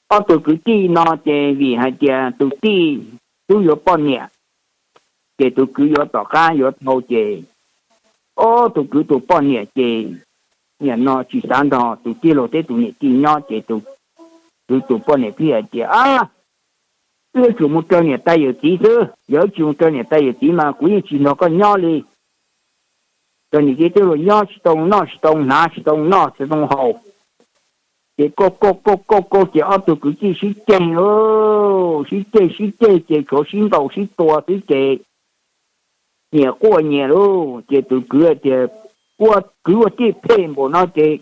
Ob tug kwv tij no ces vim hais tias tus tij twb yuav poj niam, ces tus kwv yuav tom qab yuav dhau ces, ob tug kwv tus poj niam ces nim no tsis xav nrog tus tij laug thiab tus niam tij nyob ces tus kwv tus poj niam thiaj hais tias, Ab, wb yuav tsum mus raws niam tais yawm txiv xwb, yog wb tsis mus raws niam tais yawm txiv mas kuv yeej tsis nrog koj nyob li. Raws niam txiv twb los nyob tsis tau noj tsis tau hnav tsis tau noj tsis tau haus. Ces kauj kauj kauj kauj kauj ces ob tug kwv tij sib ceg lauj, sib ceg sib ceg ces tshuav sib ntaus sib tua xwb ces nyias quaj nyias lauj. Ces tus kwv tias, Ua kwv ua tij phem npaum no ces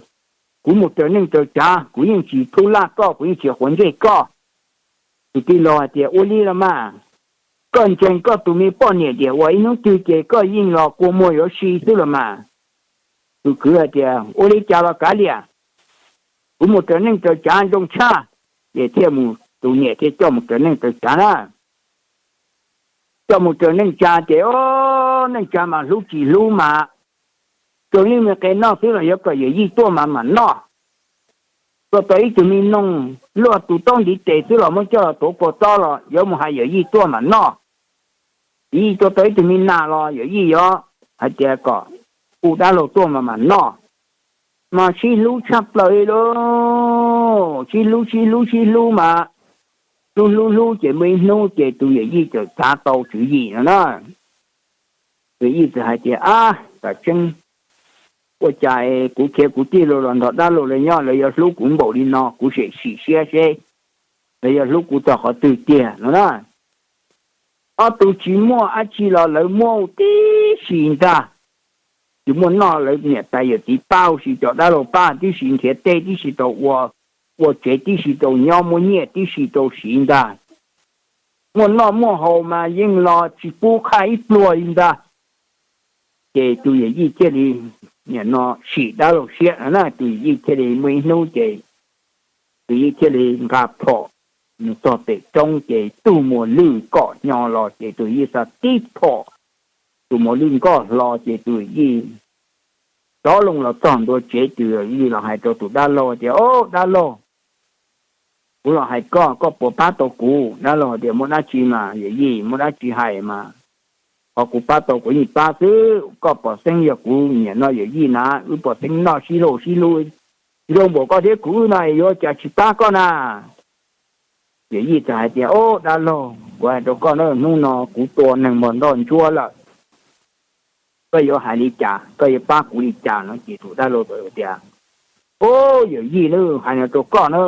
kuv mus raws neej raws tsav kuv yeej tsis thub laj koj, kuv yeej tsis quav ntsej koj. Tus tij laug hais tias, Ua li los mas, koj ntseeg koj tus me poj niam tias ua ib hnub twg ces koj yeej los kua muag yuav si xwb los mas. Tus kwv hais tias, Ua li cas los kav liam, kuv mus raws neej raws tsav zoo tshaj. Ces thiaj mus, tus niam thiaj coj mus raws neej raws tsav na. Coj mus raws neej tsa ces, o, neej tsa mas hlub tsis hlub mas, tsuas yeej me qe noj xwb los yuav kom yawm yij tuaj mas mam noj. Tua tau ib tug me noog luaj tus taub ntiv tes xwb los muab coj los tuav kua txob los yuav mus hais yawm yij tuaj mam noj. Yawm yij tua tau ib tug me nas los yawm yij yuav hais tias kom hu dab laug tuaj mas mam noj. Mas sib hlub tshaj plaws li lauj, sib hlub sib hlub sib hlub mas hlub hlub hlub ces muaj ib hnub ces tus yawm yij txawm xav tau tswv yim no na. Yawm yij txawm hais tias, Ab, tam tseeb ua cas kuv khiav kuv tij laug los nrog dab laug lawv nyob lawv yuav hlub kuv npaum li no, kuv sim sim siab seb lawv yuav hlub kuv txog qhov twg tiag no na. Ob tug tsis muaj dab tsi los lawv muaj huv tib si ntag. Tsis muaj noj lawv niam tais yawm txiv pab huv si, cov dab laug pab tib si, nrhiav teb tib si tau ua, ua tsev tib si tau nyob, muaj nyiaj tib si tau siv ntag. Muaj noj muaj haus mas yeej los tsis pub qhaj ib pluag li ntag. Ces tus yawm yij thiaj li, nim no sim dab laug siab no na, tus yawm yij thiaj li muaj ib hnub ces tus yij thiaj li nqa phom mus txog pem roob ces tug muas lwj kom nyo los ces tus yij xa tib phom, tus muas lwj nkoj hlo ces tus yij rov loo los txog ntua tsev, tus yawm yij los hais rau tus dab laug tias, O, dab laug, kuv los hais koj, koj puas pab tau kuv? Dab laug tias, Muaj dab tsi mas yawm yij, muaj dab tsi hais mas, qhov kuv pab tau kuv yeej pab xwb. Koj pom xeeb yog kuv nim no yawm yij na, wb pom xeeb noj sib hlub sib hlub zoo npaum koj thiab kuv wb no yuav cas tsis pab koj na. Yawm yij txawm hais tias, O, dab laug, kuv hais rau koj na, hnub no kuv tua neeg npog ntoj ntsuab lawm, koj yuav hais li cas, koj yuav pab kuv li cas no? Ces tus dab laug txawm tias, O, yawm yij na, hais no rau koj na,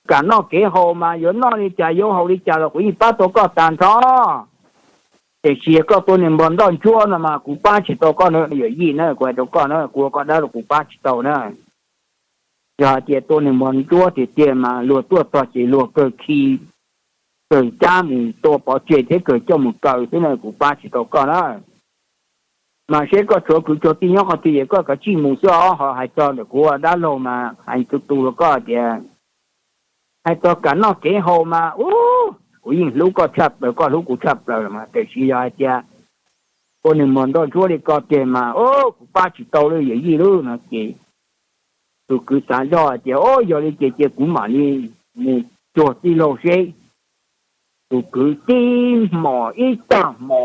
kam noj kev haus mas yuav noj li cas yuav haus li cas los kuv yeej pab tau koj tag nrho. Tiam sis koj tua neeg npog ntoj ntsuab no mas kuv pab tsis tau koj na yawm yij na, kuv hais rau koj na, kuv ua koj dab los kuv pab tsis tau na. Yog hais tias tua neeg npog ntsuab tiag tiag mas luag tuaj txog ces luag kawg khi, kawg cab mus tua pov tseg thiab kawg coj mus kaw xwb na, kuv pab tsis tau koj na. Mas seb koj tshuav kwv tshuav tij nyob qhov twg es koj kav tsij mus xwb os. Ho hais txog ntawm kuv ua dab laug mas hais tu tu rau koj tias, hais txog kam noj kev haus mas, u, kuv yeej hlub koj tshaj plaws, koj hlub kuv tshaj plaws los mas, tiam sis yog hais tias ua neeg npog ntoj ntsuab li koj tiag mas, u, kuv pab tsis tau li yawm yij lub no ces tus kwv xav zoj hais tias, o, yog li ces cia kuv mam li mus cuag tij laug seb. Tus kwv tib hmos ib tag hmo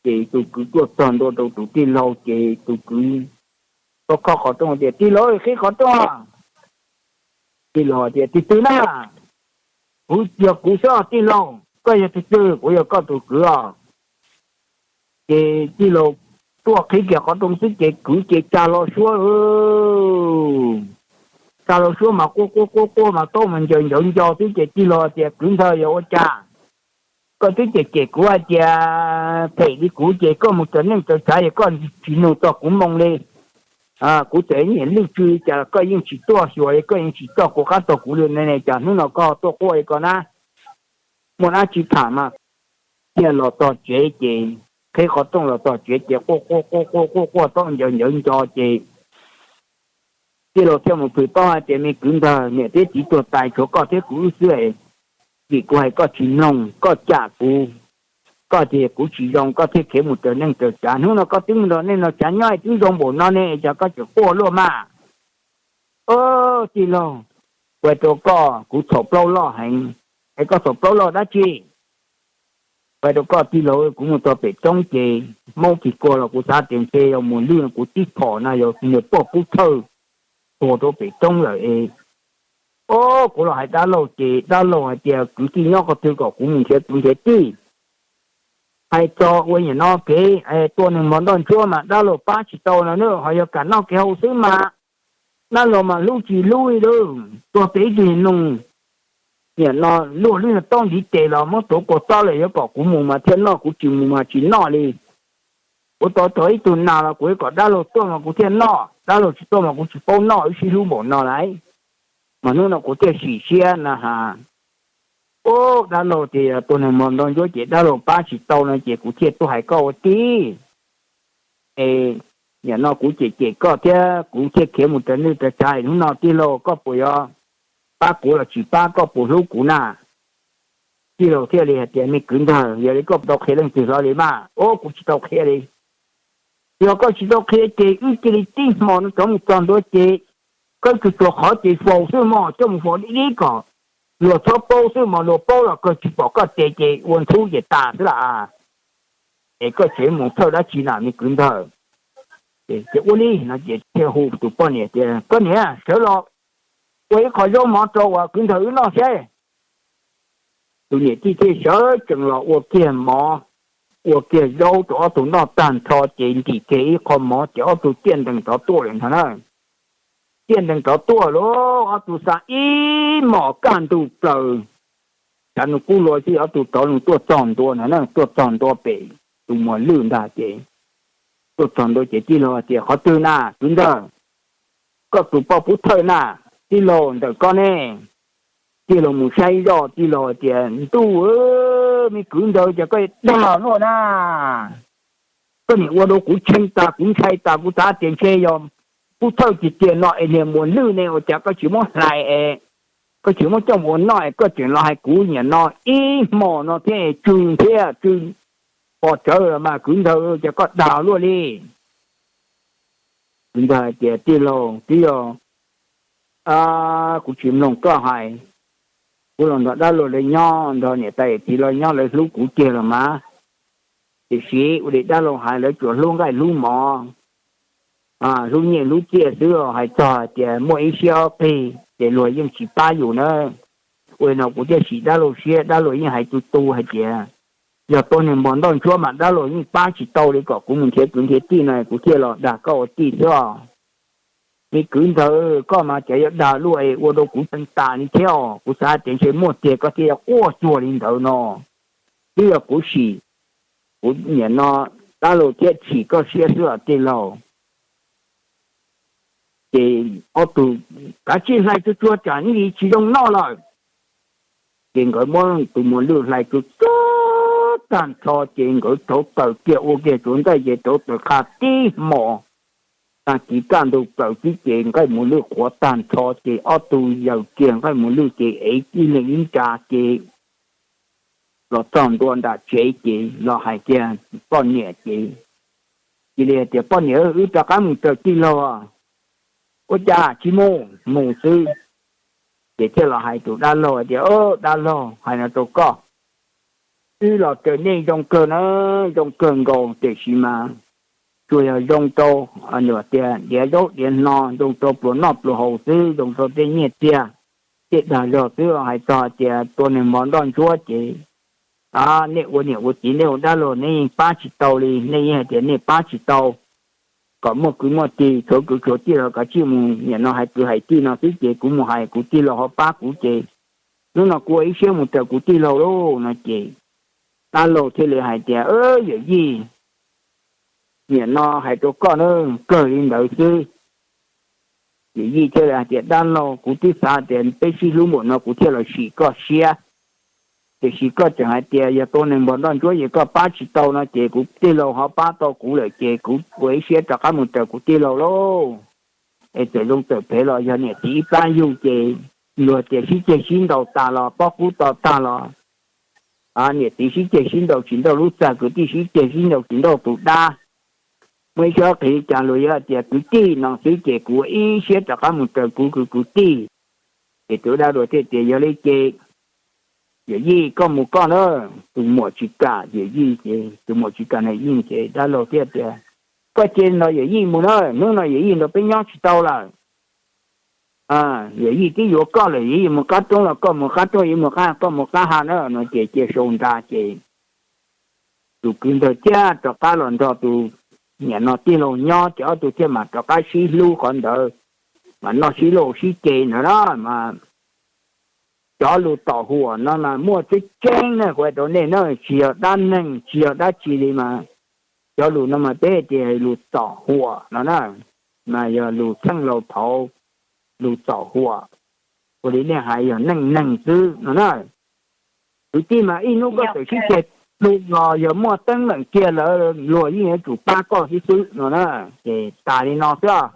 ces tus kwv tuaj txog ntua rau tus tij laug ces tus kwv kho kho qhov rooj tias, Tij laug, qhib qhov rooj. Tij laug tias, Tus twg na? Kuv yog kuv xwb os tij laug. Koj yog tus twg? Kuv yog koj tus kwv os. Ces tij laug tuaj qhib kiag qhov rooj xwb ces kwv ces tsa hlo suab, tsa hlo suab mas quaj quaj quaj quaj mas taub mas ncaws ncaws nco xwb ces tij laug tias, Kwv ntxawg, yog ua cas koj twb cem cem kuv hais tias phem li kuv ces koj mus raws neej raws tsav es koj tsis nug txog kuv moo li. Kuv txawm niam lwj tsw li cas los koj yeej tsis tuaj xyuas li, koj yeej tsis coj kuv qab txog kuv li ne, cas hnub no koj tuaj quaj li ko na? Muaj dab tsi tham mas? Thiaj los txog tsev ces qhib qhov rooj los txog tsev ces quaj quaj quaj quaj quaj quaj taub ncaws ncaws nco ces tij laug thiaj mus phwm paub hais tias, Me kwv ntxawg, niam thiab txiv tuag tas tshuav koj thiab kuv wb xwb. Vim kuv hais koj tsis mloog, koj cam kuv, koj tias kuv tsis zoo koj thiaj khiav mus raws neej raws tsav. Hnub no koj twb mus nrog neej nrog tsav nyob twb zoo npaum no ne, cas koj tseem quaj luaj mas? Tij laug, Hais rau koj, kuv txhaum plaub loj heev. Es koj txhaum plaub loj dab tsi? Hais rau koj tij laug, kuv mus txog pem roob ces Hmoob tig kuag los kuv xav tias ntshe yog muas lwj no kuv tib phom na yog nws poj kub thawj tuag rau pem roob lawm es. Ob, kuv los hais dab laug ces dab laug hais tias kwv tij nyob qhov twg kom kuv mus nrhiav kwv nrhiav tij. Hais txog ua nyam no kev tuaj neeg mos ntoj ntsuab mas dab laug pab tsis tau no na, ho yog kam noj kev haus xwb mas dab laug mas hlub tsis hlub li lawm. Tuag pem ib tug noog, nyam no luaj lub no taub ntiv tes los muab tuav kua txob lawm, yuav kom kuv mus mas thiaj noj, kuv tsis mus mas tsis noj li. Kuv tau tau ib tug nas los kuv yuav kom dab laug tuaj mas kuv thiaj noj, dab laug tsis tuaj mas kuv tsis paub noj, wb sib hlub npaum no lawm. Mas hnub no kuv thiaj sim siab na has. Ub, dab laug tias yog tuaj neeg mos ntoj ntsuab ces dab laug pab tsis tau no ces kuv thiaj tuaj hais koj ua tij. Es nyam no kuv cem cem koj thiab kuv thiaj khiav mus raws neej raws tsa, hnub no tij laug koj puas yuav pab kuv los tsis pab, koj puas hlub kuv na? Tij laug thiaj li hais tias me kwv ntawd, yog li koj tau qhia leej twg hlo li mas? Ub, kuv tsis tau qhia li. Yog koj tsis tau qhia ces wb cia li tib hmo no rov mus txog ntua ces koj tsuas tsuas qhov ces faus xwb mog, coj mus faus dib dib kom luag txhob paub xwb mog, luag paub los kawg tsis pom koj tes ces ua ntxhub ces tas xwb las. Es koj tseem mus thawj dab tsi na me kwv ntawd? Ces ua li no ces thiaj hu tus poj niam tias koj niam sawv los ua ib qho zaub mov rau uas kwv ntawd wb noj seb. Tus niam tij thiaj sawv tsees los ua kiag mov, ua kiag zaub rau ob tug noj tag nrho ces ntim kiag ib qho mov ces ob tug tiaj ntees rov tuaj lawm ntag na. Tiaj ntees rov tuaj lawm, ob tug xa ib hmos kaj ntug plaws, tshav ntuj kub lug xwb, ob tug rov lug tuaj txog ntua ntag na, tuaj txog ntua pem tus muas lwj ntag ces tuaj txog ntua ces tij laug tias qhov twg na kwv ntawd? Koj tus poj kub thawj na, tij laug ntawm koj ne. Tij laug mus saib zoj, tij laug tias ntuj, me kwv ntawd cas koj dag luaj na. Koj niam ua rau kuv tshee tas kuv ntshai tas, kuv xav tias ntshe yog kub thawj tiag tiag no es niag muas lwj ne ua cas koj tsis muab hlais es koj tsis muab coj mus ua noj es koj tseem los hais kuv nyam no ib hmos no thiab es tsw thiab tsw pos tsawv los mas kwv ntawd cas koj dag luaj li. Kwv ntawd hais tias tij laug twb yog kuv tsis mloog koj hais, kuv los nrog dab laug lawv nyob, nrog niam tais yawm txiv lawv nyob lawv hlub kuv tiag los mas. Tiam sis ua li dab laug hais lawv tsuas hlub nqaij hlub mov, hlub nyiaj hlub txiaj xwb, hais txog hais tias muaj ib siab ob qig ces luag yeej tsis pab yus na. Ua li no kuv thiaj sim dab laug siab, dab laug yeej hais tu tu hais tias yog tuaj neeg npog ntoj ntsuab mas dab laug yeej pab tsis tau li, kom kuv mus nrhiav kwv nrhiav tij no kuv thiaj los dag koj ua tij xwb os. Me kwv ntawd, koj mas cov yuav dag luaj es ua rau kuv tseev tas li thiab os. Kuv xav tias ntshe muaj tiag koj thiaj yuav quaj cuag li ntawd no. Twb yog kuv sim, kuv niam no dab laug thiab chim koj siab xwb os tij laug. Ces ob tug kav tsij hlais tsuag tsuag tsam ib ntsis tsis zoo noj lawm. Ces nkawd muab tus muas lwj hlais tsuag tsuag tag nrho ces nkawd rauv taws kiag ua kiag tsuav nqaij ces rauv taws qha tib hmos. Tag kis kaj ntug plaws tib ces nqaij muas lwj qhuav tag nrho ces ob tug yaws kiag nqaij muas lwj ces ev ib leeg ib nra ces los txog ntua nram tsev ces los hais kiag poj niam ces cia li hais tias poj niam, wb rov qab mus raws tij laug. Ua cas tsis mus, mus xwb. Ces thiaj los hais tus dab laug hais tias dab laug, hais no rau koj, wb los raws nej zoo kawg na, zoo kawg nkaus tiam sis mas tsuas yog zoo rau tias diav zaub diav no, zoo rau pluas noj pluas haus xwb, zoo rau tej nyiaj txiag tej dag zog xwb. Hais txog hais tias tua neeg npog ntoj ntsuab ces nej ua niam ua txiv nej ua dab laug nej yeej pab tsis tau li, nej yeej hais tias nej pab tsis tau. Kom muaj kwv muaj tij tshuav kwv tshuav tij los koj tsij mus niam no hais kwv hais tij no xwb ces kuv mus hais kuv tij laug ho pab kuv ces hnub no kuv ua ib siab mus raws kuv tij laug lauj no ces dab laug thiaj li hais tias yawm yij, niam no hais rau koj na, kawg li ntawd xwb. Yawm yij thiaj li hais tias dab laug, kuv twb xav tias peb sib hlub npaum no kuv thiaj los sim koj siab, tiam sis koj tseem hais tias yog tua neeg npog ntoj ntsuab ces koj pab tsis tau no ces kuv tij laug ho pab tau kuv lawm ces kuv ua ib siab rov qab mus raws kuv tij laug lauj. Es txawm zoo txawm phem los yog niam txiv ib plab yug ces luag tias sib ceg sib ntaus tas los pob kub to tag los niam txiv sib ceg sib ntaus tsis nrauj lub txag, kwv tij sib ceg sib ntaus tsis nrauj tus dab. Muaj ib siab qhis cas luag yuav hais tias kwv tij no xwb ces kuv ua ib siab rov qab mus raws kuv kwv kwv tij. Ces tus dab laug thiaj tias, Yog li ces yawm yij koj mus koj na, tus muam tsis kam. Yawm yij ces, tus muam tsis kam na yij ces dab laug thiaj tias, Koj cia nrog yawm yij mus na, hnub no yawm yij nrog peb nyob tsis tau lawm. Yawm yij twb yuav koj lawm, yawm yij mus qab roob los koj mus qab roob, yawm yij mus qab, koj mus qab hav na. No ces cia sau nra ces tus kwv ntawd thiaj rov qab los nrog tus niam no tij laug nyob, ces ob tug thiaj mam rov qab sib hlub qhov ntawd, mas noj sib lauj sib ce ntawd na. Mas cov lus tom huam no mas muaj tseeb tseeb na, kuv hais rau nej na, tsis yog dab neeg tsis yog dab tsi li mas. Cov lus no mas peb tias lus tom huam no na, mas yog lus txheej laus thaud, lus tom huam. Ua li nej hais yog neej neeg xwb no na. Kwv tij mas ib hnub koj txawm sib ceg lus los yog muaj teeb meem kiag lawm luag yeej yuav tsum pab koj xwb xwb no na. Ces tas li no xwb.